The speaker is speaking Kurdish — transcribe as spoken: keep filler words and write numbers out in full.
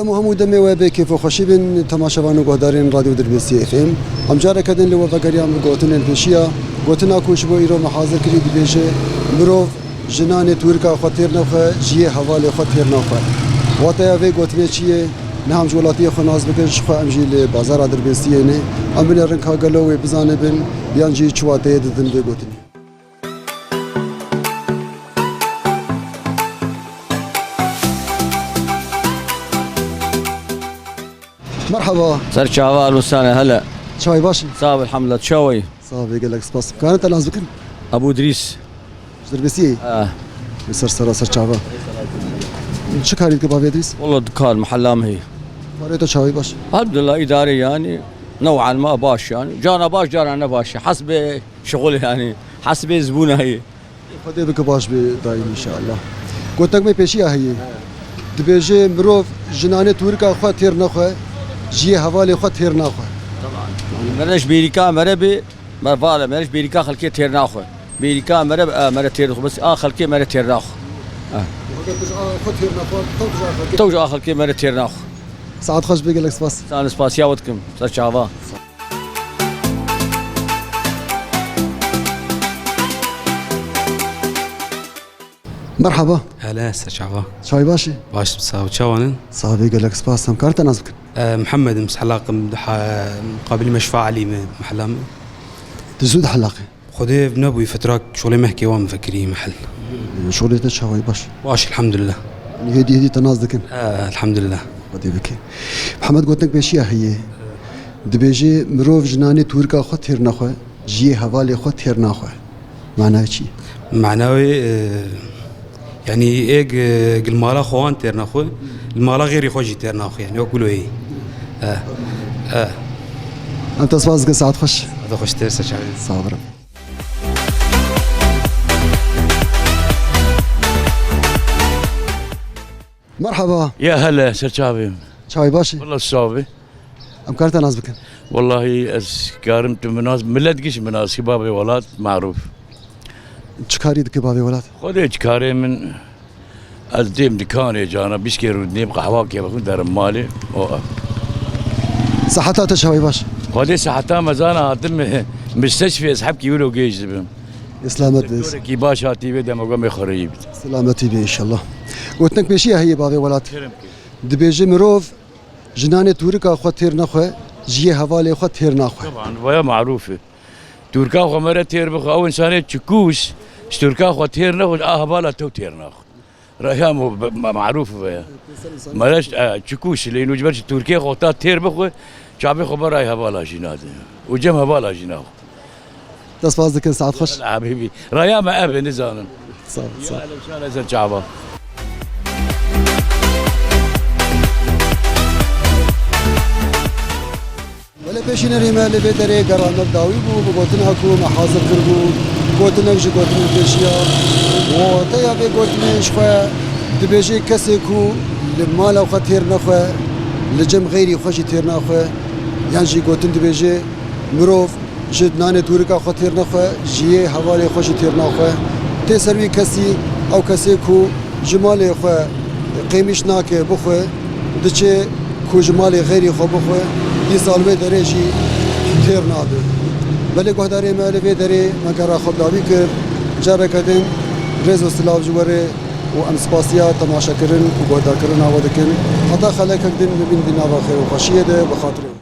Em û hemû demê we bê kêf û xweşî bin, temaşevan û guhdarên Radyo Dirbêsiyê F M. Em careke din li we vegeriyan bi gotinên pêşiya. Gotina ku ji bo îro me hazir kirî dibêje, mirov ji nanê tûrika xwe têr nexwe, ji yê hevalê xwe têr naxwe. Wateya vê gotinê çi ye? Niha em ji welatiyê xwe nas bikin, ji xwe em jî li bazara Dirbêsiyê ne. Em binêrin ka gelo wê bizanibin, yan jî çi wateyê didin vê gotinê. Merhaba. Ser çava, Alûsane, hele. Çawî baş î? Sağ ol, elhamdülillah. Çawî? Sağ ol, gelek spas. Karin te nas bikin? Ebu Idrîs. Ji Dirbêsiyê? Ha. Li ser sera ser çava. Çi karî dike bavê Idrîs? Walla dikar, mehella me heye. Karê te çawî baş? Elhamdülillah, îdare yani. New'an ma baş yani. Cana baş, cana ne baş. Hasbe şixul yani. Hasbe zibûna heye. Xwedê bike baş be daîm înşeallah. Gotek me pêşiya heye. Dibêje mirov ji nanê tûrika xwe têr nexwe, ji yê hevalê xwe têr naxwe. Mere ji bêrîka mere be, me vale, mere ji bêrîka xelkê têr naxwe. Bêrîka mere be, e, mere têr dixwe. Bes a xelkê mere têr naxwe. E. Xwedê tu ji a xwe têr naxwe, tew tu ji a xelkê. Tew ji a xelkê mere têr naxwe. Saet xweş be, gelek spas. Sağ ol, spasiya we dikim. Ser çava. Merhaba. Hele, ser çava. Çawî baş î? Baş, sağ ol, çawan in? Sağ be, gelek spas. Em kar te nas bikin? E, Mihemed im, Sihelakim, di ha-, muqabilî Meşfa Elî me, mehela me. Tu zû dihelaqî? Xwedê nebûyî fetrak şolê mehkê wan vekirî mehel. Şolê te çawayî baş? Baş, elhamdülillah. Hêdî hêdî te nas dikin? E, elhamdülillah. Xwedê bike. Mihemed gotinek pêşiya heye. Dibêje mirov ji nanê tûrika xwe têr naxwe, ji yê hevalê xwe têr naxwe. Manayê çi? Mana wê, e, yanî êk, e, li mala xwe wan têr naxwe, li mala xêrî xwe jî têr naxwe, yanî wek wilo yê. E, e. Em te spas dikin, saet xweş. Saet xweş, têr ser çavê. Sağ ol. Merhaba. Ya hele, ser çavê. Çavê baş î? Wala sağ be. Em kar te nas bikin? Wallahî ez karim tu min nas, millet giş min nas ki bavê welat maruf. Çi karî dike bavê welat? Xwedê çi karê min, ez dêm dikanê cana, bîst kê rû dêm qehwa kê bixwin derim malê. O. Seheta te çawê baş? Xwedê seheta me zana hatim, e, misteşfê ez hebkî wilo gêj dibim. Selamet be. Doktorekî baş hatî vê dema gomê xwe reyî bit. Selametî be înşallah. Gotinek pêşiya heye bavê welat. Kerem ke. Dibêje mirov ji nanê tûrika xwe têr nexwe, ji yê hevalê xwe têr naxwe. Taban, vaya maruf e. Tûrka xwe mere têr bixwe, ew însanê çikûs, ji tûrka xwe têr nexwe, a hevala tew têr naxwe. Raya mo be-, ma-, maruf veya. Mere, e, çikûs, lê nû ji ber ji tûrkê xwe ta têr bixwe, çavê xwe berayê hevala jî nade. Û cem hevala jî naxwe. Dest spas dikin, saet xweş. Wela hebîbî. Raya me ev e, nizanim. Sağ ol, sağ ol. Ya, hele şale ser çava. Wele pêşînerê me li vê derê gera me bi dawî bû, bi gotina ku me hazir kiribû, gotinek ji gotinên pêşiya. Wateya vê gotinê ji xwe dibêje kesê ku li mala xwe têr nexwe, li cem xeyrî xwe jî têr naxwe, yan jî gotin dibêje mirov ji nanê tûrika xwe têr nexwe, ji yê hevalê xwe jî têr naxwe. Tê ser wî kesî, ew kesê ku ji malê xwe qêmîş nake bixwe, diçe ku ji malê xeyrî xwe bixwe, dîsa li wê derê jî têr nabe. Belê guhdarê me li vê derê me gera xwe bi dawî kir, careke din rêz û silav ji we re û em spasiya temaşekirin û guhdarkirina we dikin. Heta xelekek din bibîn di nava xêr û xweşiyê de, bi xatirê we.